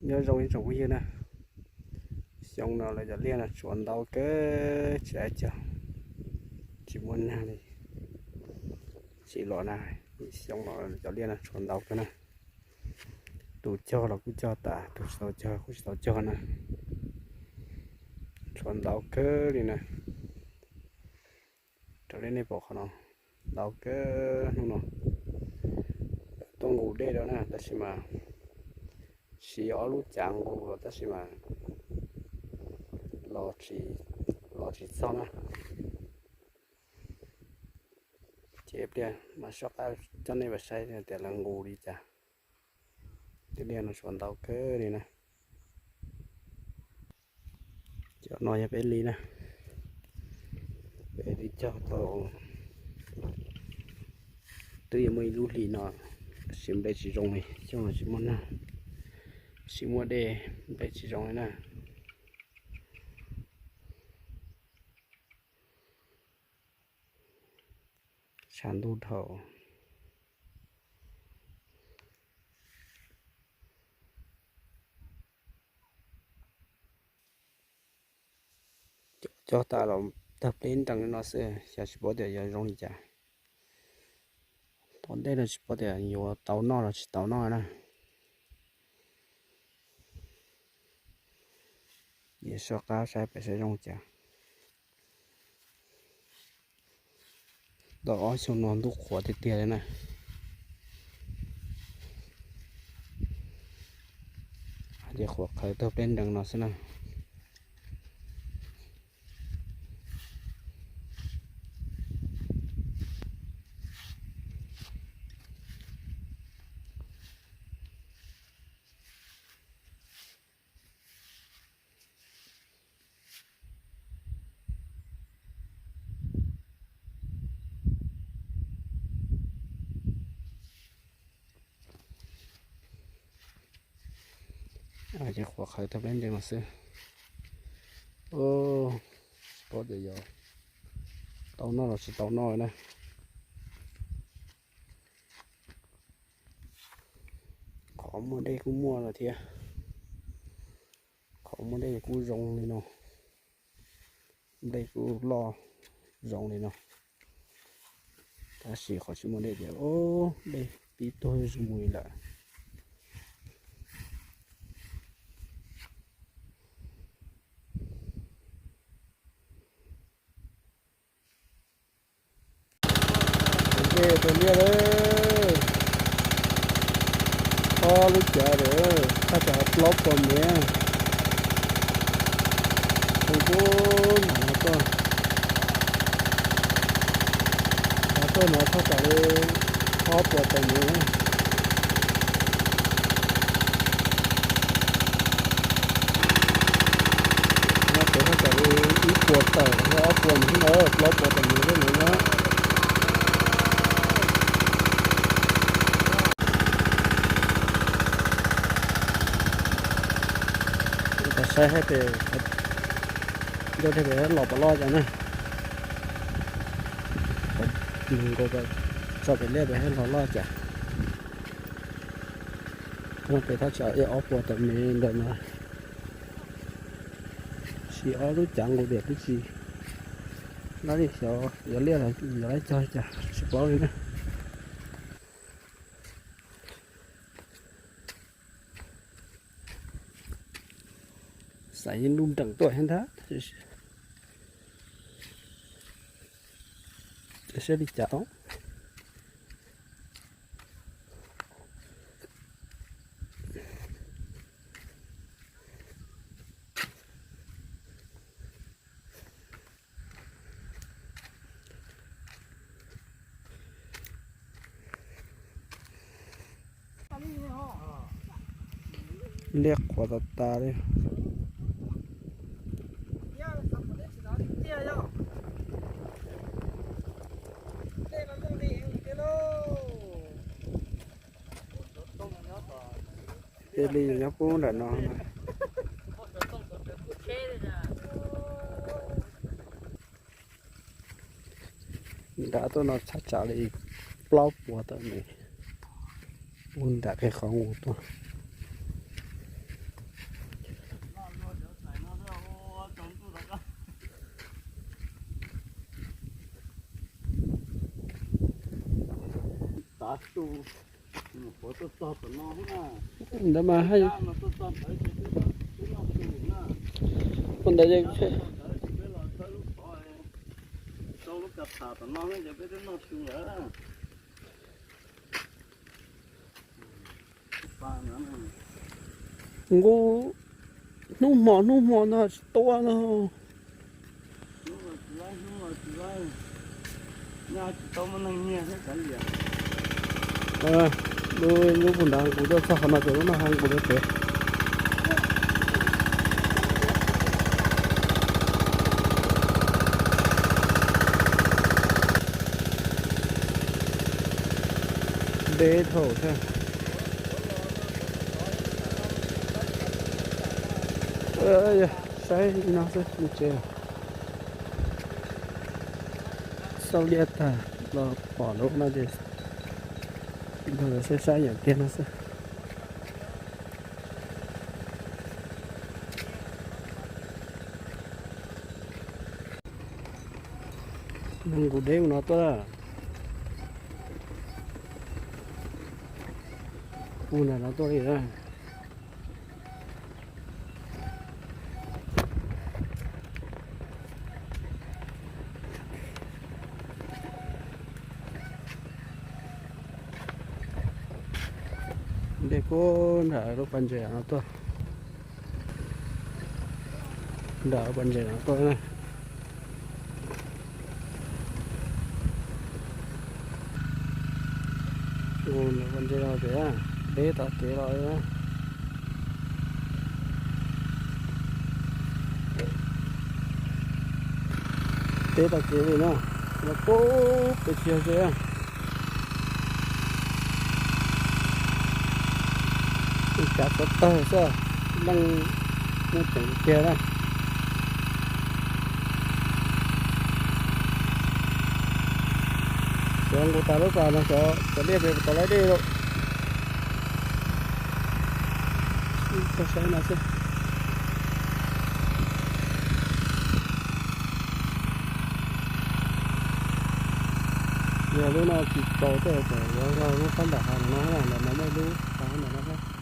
Nyob zoo ib tsoom phooj ywg na, xyoo no lawv cov liaj no tshuav ntau kawg, tsis hais cog, tsis muaj nag li, tsis los nag. Xyoo no cov liaj no tshuav ntau kawg na, tus cog los kuj cog tas, tus tsis tau cog kuj tsis tau cog na, tshuav ntau kawg li na. Raws li nej pom qhov no, ntau kawg hnub no. Tuaj nqus dej rau na, tab sis mas siv ob lub cav nqus los tab sis mas los tsis, los tsis txog na. Ces pliag mam soj qab coj nej mus saib tias lawv nqus li cas. Tej liaj no tshuav ntau kawg li na. Cov no yog peb li na, peb twb cog tau, twb yuav muaj ib lub hlis no, tab sis nplej tsis zoo li, xyoo no tsis muaj nag, tsis muaj dej, nplej tsis zoo li na. Tshav ntuj dhau. Cov cog tas los tawg pleb nrees li no xwb, xyov tsis paub tias yuav zoo li cas. Tom ntej no tsis paub tias yuav tau noj los tsis tau noj na. Ces soj qab saib pem saib zoo cas. Tau ob xyoo no ntuj qhuav tiag tiag li na. Ces qhuav qhawv tawg pleb nrees no xwb na. Ces qhuav qhawv tawg pleb nrees no xwb. Tsis paub tias yuav tau noj los tsis tau noj na. Qhov muaj dej kuj muaj lawm thiab, qhov muaj dej kuj zoo li no, nplej kuj loj zoo li no. Tab sis qhov tsis muaj dej tias, o, dej pib tuag zuj zus mus lawm. Tus liaj lawm, ob lub cav lawm, thaj tsam plaub puas mev. Tus kuj nram no tuaj, nram tuaj no thaj tsam li ob puas tawm mev. No pem thaj tsam li ib puas tawm, ob puas mev xwb ntawd, plaub puas tawm mev xwb ntawd na. Saib saib pem ncauj dej pem los puas loj cas na. Nkaus tso pem liaj pem los loj cas. No pem thaj tsam li ob puas tawm mev ntawm no. Siv ob lub cav nqus diam twb tsis lab li, xyov yuav liaj los yuav laib cog li cas tsis paub li na. Xaiv yeej nruj nreem tuaj thiab ntag. Saib li cas tau. Liaj qhuav tas tas li. Cia li nyob pub nram no. Nram tuaj no thaj tsam li plaub puas tawm mev, ua nram qhov nqus tuaj. Av su, mus qhuav tuaj txog tom no na. Ntawd mas haj, no tuaj txog ntawd ces peb noj su na. Ua ntawd ces ntawd ces peb los txhawb lub qhov, rau lub kav tham tom no ces peb twb noj su lawm. Nqus hnub hmo hnub hmo no tsis tua no. Lub, lub puag nrad nqus tuaj txog qhov no ces lub no ho nqus rau pem. Deb dhau thiab. Saib li no xwb, ntshe xauj liaj tag los pom lawm no ces saib saib yam tiag no xwb. Nqus deb mus no tuaj. Mus nram no tuaj li na. Dej kuj nram lub pas ntses no tuaj. Nram pas ntses no tuaj na. Ua nram pas ntses no ces deb tom kev los. Deb tom kev li na, los pub pes tsawg xwb. Kav txhua tawg xwb, neeg muaj ceem kiag na. Xyov nqus tas lub pas no xyov cov liaj pem puas tau laib dej lawm. Tuaj saib no xwb. Yog lub no tsis tau tej zaum yuav yog lub phab nram hav no, ntawm no muaj ib lub hav ntawm no.